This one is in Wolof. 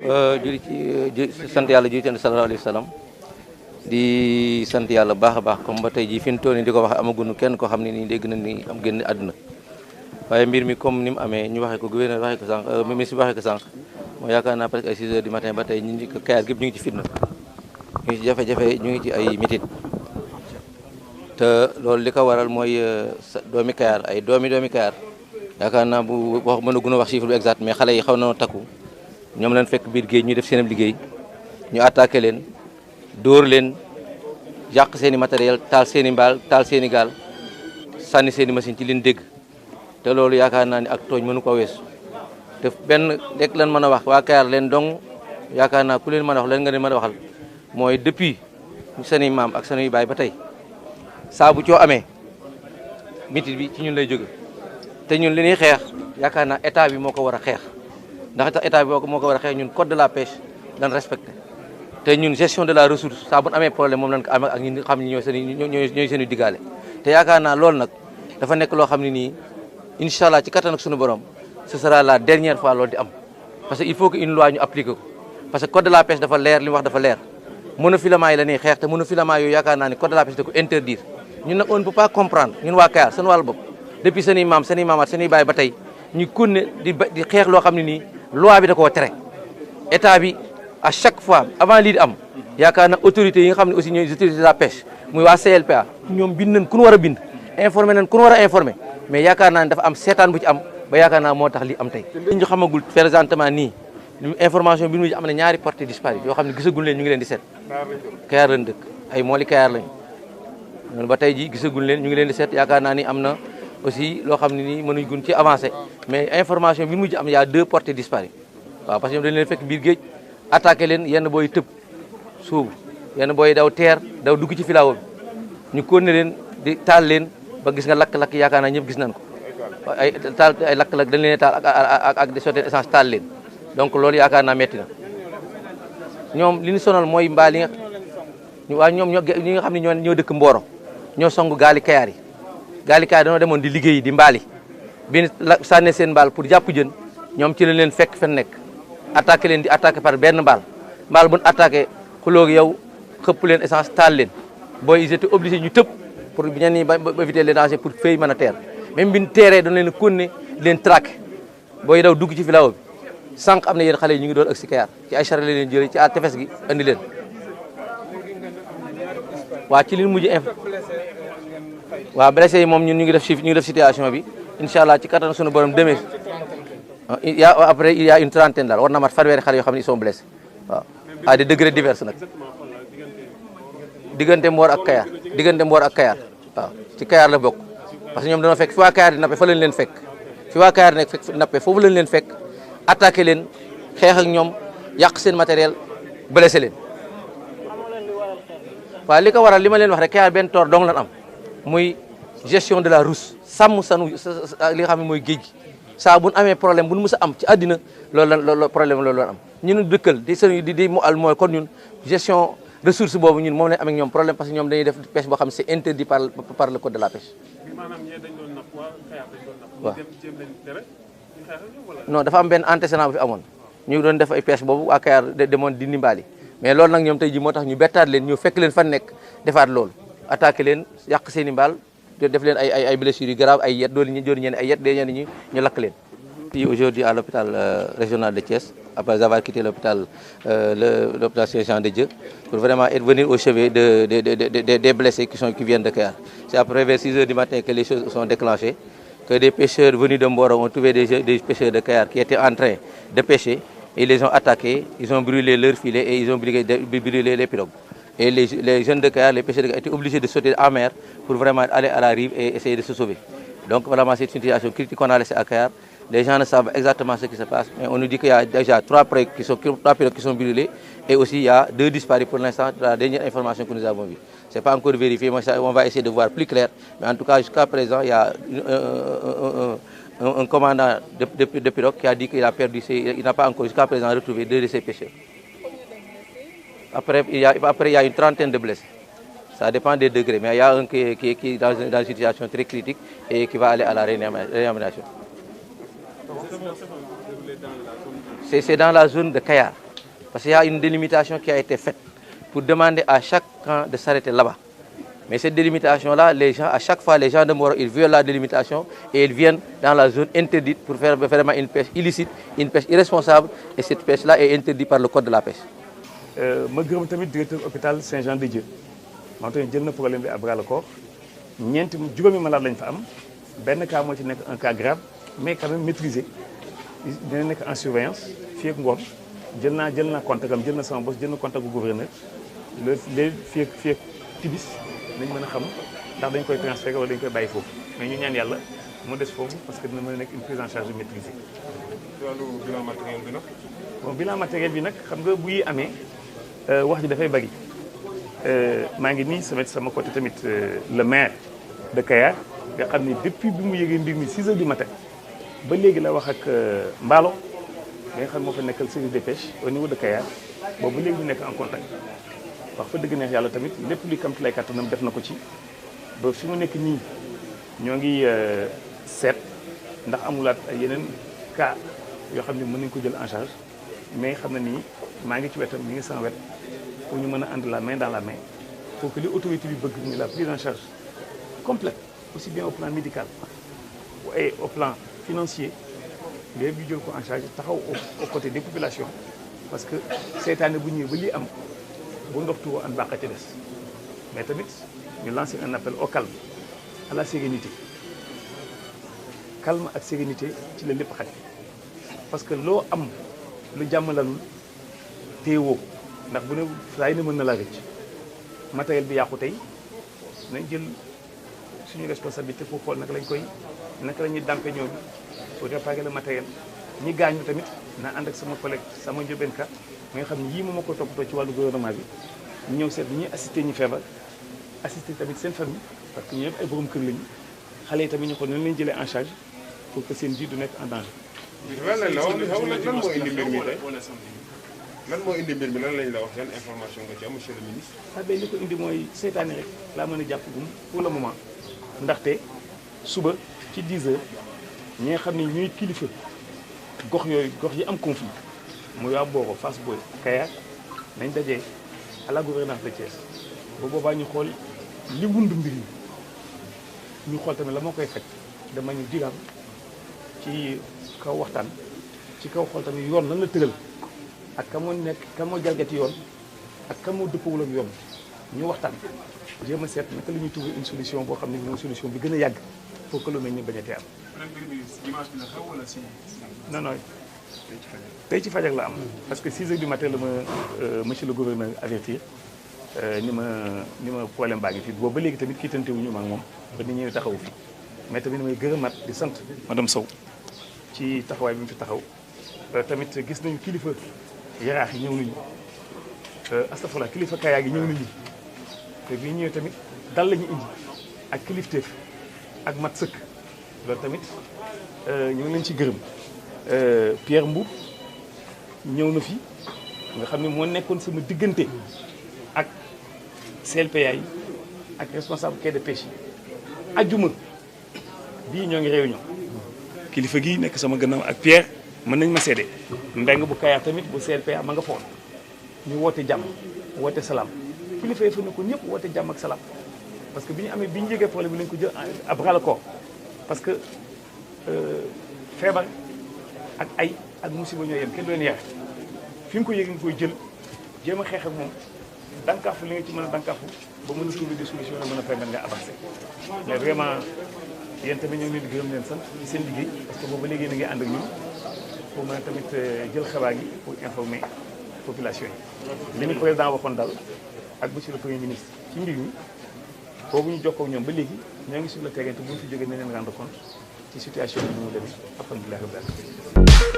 sant yàlla julli ci sallallahu alayhi wa sallam di sant yàlla baax a baax comme ba tey jii fi mu toll nii di ko wax amaguñu kenn koo xam ne nii dégg nañ ni am génn àdduna waaye mbir mi comme ni mu amee ñu waxee ko gouverneur waxee ko sànq ministre waxee ko sànq moo yaakaar naa presque ay 6 heures du matin ba tey ñu ngi Kayar gépp ñu ngi ci fitna ñu ngi ci jafe-jafe ñu ngi ci ay mitit te loolu li ko waral mooy doomi Kayar ay doomi Kayar yaakaar naa bu wax mën a gën a wax chiffre bu exact mais xale yi xaw na takku ñoom leen fekk biir géej ñu def seen liggéey ñu attaqué leen dóor leen yàq seen i matériel taal seen i mbaal taal seen i gaal sànni seen i machine ci leen dégg te loolu yaakaar naa ni ak tooñ mënu ko weesu te benn rek lan mën a wax waa Kayar leen dong yaakaar naa ku leen mën a wax leen nga leen mën a waxal mooy depuis seeni maam ak seeni baay ba tey saa bu coo amee mitit bi ci ñun lay jóge te ñun li ñuy xeex yaakaar naa état bi moo ko war a xeex ndax tax état bi moo ko war a xeex ñun code de la pêche dañ respecté te ñun gestion de la ressource saa bu amee problème moom lañ ko amee ak ñi xam ne ñooy seen i diggaale te yaakaar naa loolu nag dafa nekk loo xam ne nii incha allah ci kattan ak suñu borom ce sera la dernière fois loolu di am parce que il faut que une loi ñu appliqué ko parce que code de la pêche dafa leer li mu wax dafa leer monofilament yi la ñuy xeex te monofilament yooyu yaakaar naa ni code de la pêche da ko interdire ñun nag on ne peut pas comprendre ñun waa Kayar seen wàllu bopp depuis seen i maam seen i maamaat seen i baay ba tey ñu kunne di xeex loo xam ne nii loi bi da koo tere état bi à chaque fois avant lii di am yaakaar na autorités yi nga xam ne aussi ñooy autorités de la pêche muy waa CLPA ñoom bind nañ ku ñu war a bind informé nañ ku ñu war a informé mais yaakaar naa ne dafa am seetaan bu ci am ba yaakaar naa moo tax li am tey li ñu xamagul présentement nii information bi mu am na ñaari portées disparues yoo xam ne gisagul leen ñu ngi leen di seet Kayar lañ dëkk ay mooli Kayar lañu ñun ba tey ji gisagul leen ñu ngi leen di seet yaakaar naa ni am na aussi loo xam ne nii mënuñ gun ci avancé mais information bi mujj am y a 2 portées disparues waaw parce que ñoom dañ leen fekk biir géej attaqué leen yenn booy tëb suubu yenn booy daw teer daw dugg ci filaawo bi ñu continué leen di taal leen ba gis nga lakk-lakk yaakaar naa ñëpp gis nañ ko ay lakk-lakk dañ leen taal ak di sotti essence taal leen donc loolu yaakaar naa metti na ñoom li ñu sonal mooy mbaal yi nga ñoom ñi nga xam ne ñoo dëkk Mboro ñoo song gaali Kayar yi gaali Kayar dañoo demoon di liggéeyi di mbaali bi sànnee seen mbaal pour jàpp jën ñoom ci lañ leen fekk fen nekk attaqué leen di attaqué par benn mbaal bu ñu attaqué xulóog yow xëpp leen essence taal leen booy ils étaient obligés ñu tëb pour ñenn ñi ba éviter les dangers pour fay mën a teer même bi ñu teeree dañ leen continuer leen traqué booy daw dugg ci filaawo bi sànq am na yéen xale yi ñu ngi doon ak si Kayar ci ay charrette leen jëlee ci tefes gi andi leen waa ci li mujj waaw blessé yi moom ñun ñu ngi def situation bi incha allah ci kattan sunu borom demee après il y a une trentaine daal war na mat fanweeri xale yoo xam ne ils sont blessés waaw à des degrés divers nag diggante Mbor ak Kayar waaw ci Kayar la bokk parce que ñoom dañoo fekk fi waa Kayar di nappe fa lañ leen fekk fi waa Kayar nekk fekk nappe foofu lañ leen fekk attaqué leen xeex ak ñoom yàq seen matériel blessé leen waaw li ko waral li ma leen wax rek Kayar benn toor dong lan am muy gestion de la ressource sàmm sanu li nga xam ne mooy géej gi saa bu ñu amee problème bu ñu mës a am ci àddina loolu problème loolu am ñun dëkkal di mu al mooy kon ñun gestion ressource boobu ñun moom lañ am ak ñoom problème parce que ñoom dañuy def pêche boo xam ne c'est interdit par le code de la pêche waaw non dafa am benn antécédent bu fi amoon ñu doon def ay pêche boobu waa Kayar demoon di nimbaali mais loolu nag ñoom tey ji moo tax ñu bettaat leen ñu fekk leen fan nekk defaat loolu attaqué leen yàq seen i mbaal def leen ay blessures yu grave ay yet doolu ñeen ay yet ñenn ñi ñu lakk leen. Aujourd'hui à l'hôpital régional de Thiès après avoir quitté l'hôpital Saint-Jean-de-Dieu pour vraiment venir au chevet des blessés qui viennent de Kayar. C'est après vers 6 heures du matin que les choses sont déclenchées, que des pêcheurs venus de Mboro ont trouvé des pêcheurs de Kayar qui étaient en train de pêcher et ils les ont attaqués, ils ont brûlé leurs filets et ils ont brûlé les pirogues. Et les jeunes de Kayar, les pêcheurs de Kayar étaient obligés de sauter en mer pour vraiment aller à la rive et essayer de se sauver. Donc vraiment c'est une situation critique qu'on a laissée à Kayar. Les gens ne savent exactement ce qui se passe, mais on nous dit qu'il y a déjà 3 pirogues qui sont brûlées et aussi il y a 2 disparus pour l'instant, la dernière information que nous avons vue. Ce n'est pas encore vérifié, mais on va essayer de voir plus clair. Mais en tout cas, jusqu'à présent, il y a un commandant de pirogue qui a dit qu'il a perdu, il n'a pas encore jusqu'à présent retrouvé 2 de ses pêcheurs. Après, il y a une trentaine de blessés. Ça dépend des degrés, mais il y a un qui est dans une situation très critique et qui va aller à la réanimation. C'est dans la zone de Kayar. parce qu'il y a une délimitation qui a été faite pour demander à chaque camp de s'arrêter là-bas. Mais cette délimitation-là, les gens, à chaque fois, les gens de Mboro, ils violent la délimitation et ils viennent dans la zone interdite pour faire vraiment une pêche illicite, une pêche irresponsable. Et cette pêche-là est interdite par le code de la pêche. ma gërëm tamit directeur hôpital Saint-Jean-de-Dieu moom tamit jël na problème bi à bras le corps ñeenti juróomi malade lañ fa am benn cas moo ci nekk un cas grave mais quand même maîtrisé dina nekk en surveillance fii ak ngoon jël naa contact am jël na sama boss jël na contact gu gouverneur léegi fii ak tibis nañ mën a xam ndax dañ koy transféré wala dañ koy bàyyi foofu mais ñu ñaan yàlla mu des foofu parce que dina mën a nekk une prise en charge maîtrisée. wàllu bilan matériel bi nag. bon bilan matériel bi nag xam nga bu yi amee wax ji dafay bari maa ngi nii sama côté tamit le maire de Kayar nga xam ni depuis bi mu yëgee mbir mi 6 heures du matin ba léegi la wax ak Mballo nga xam moo fa nekkal service de pêche au niveau de Kayar boobu ba léegi ñu nekk en contact. wax fa dëgg neex yàlla tamit lépp luy kamtu lay kàttanam def na ko ci ba fi mu nekk nii ñoo ngi seet ndax amulaat ay yeneen cas yoo xam ne mën nañu ko jël en charge mais xam na nii maa ngi ci wetam mi ngi sama wet pour ñu mën a ànd la main dans la main pour que li autorité bi bëgg ni la prise en charge complète aussi bien au plan médical et au plan financier léegi ñu jël ko en charge taxaw aux côtés des populations parce que seytaane bu ñëwee ba lii am bu ndox tuuroo an bàqa ci des mais tamit ñu lancer un appel au calme à la sérénité calme ak sérénité ci la lépp xaj parce que loo am lu jàmm lalul téewoo ndax bu ne saa yi ne mën na laa rëcc matériel bi yàqu tey nañ jël suñu responsabilité pour xool naka la ñuy dàmpe ñoom pour réparer le matériel ñi gaañu tamit naa ànd ak sama collègue sama njóbenka nga xam ne yii moom moo ko toppatoo ci wàllu gouvernement bi ñu ñëw seet bi ñuy assister ñu feebar assister tamit seen famille parce que ñu ñëpp ay borom kër lañu xale yi tamit ñu xool noonu leen jëlee en charge pour que seen vie du nekk en danger. lan moo indi mbir mi tey lan moo indi mbir mi lan lañ la wax yan information nga ci am monsieur le ministre. ben li ko indi mooy seetaane rek laa mën a jàpp gum pour le moment ndaxte suba ci 10 heures ñi nga xam ne ñuy kilifa gox yi am conflit muy waa Mboro Fass Boye Kayar nañ dajee à la gouvernance de Thiès ba boobaa ñu xool li wund mbir yi ñu xool tamit la moo koy fekk de manière durable ci kaw waxtaan ci kaw xool tamit yoon lan la tëral ak ka moo jalgati yoon ak ka moo dëppawul ak yoon ñu waxtaan jéem a seet naka la ñuy trouver une solution boo xam ne mooy solution bi gën a yàgg pour que lu mel ni bañ a teel. non non tey ci fajar la am parce que 6 heures du matin la ma monsieur le gouverneur avertir ni ma problème baa ngi fii boobu ba léegi tamit kiitante wuñu ma ak moom ba nit ñi taxawu fi mais tamit may gërëmaat di sant madame Sow ci taxawaay bi mu fi taxaw tamit gis nañu kilifa yaraax yi ñëw nañu astafurlah kilifa kayaa gi ñëw nañu te bi ñëwee tamit dal la ñu indi ak kilifteef ak mat sëkk loolu tamit ñu ngi leen ci gërëm Pierre Mbour ñëw na fi nga xam ne moo nekkoon sama diggante ak CLPA yi ak responsable quai de pêche yi ajjuma bii ñoo ngi réunion kilifa gi nekk sama gannaaw ak Pierre mën nañ ma seede mbeng bu Kayar tamit bu CLPA ma nga foon ñu woote jàmm woote salaam kilifa yi fa ne ko ñëpp woote jàmm ak salaam parce que bi ñu yëgee problème bi lañ ko jël à bras le corps parce que feebar ak ay ak musiba ñoo yem kenn du leen yare fi nga ko yëg nga koy jël jéem a xeex ak moom dankaafu li nga ci mën a dankaafu ba mën a trouver des solutions la mën a permettre nga avancer mais vraiment yéen tamit ñoo ngi leen di gërëm leen sant ci seen liggéey parce que boobu ba léegi na ngi ànd ak ñun pour mën a tamit jël xibaar yi pour informer population yi li ñu président waxoon daal ak monsieur le premier ministre ci mbir mi boobu ñu jokkoo ak ñoom ba léegi ñoo ngi sur le terrain te bu ñu fi jógee ne leen rendre compte ci situation bi mu demee alhamdulilah rabbil alamin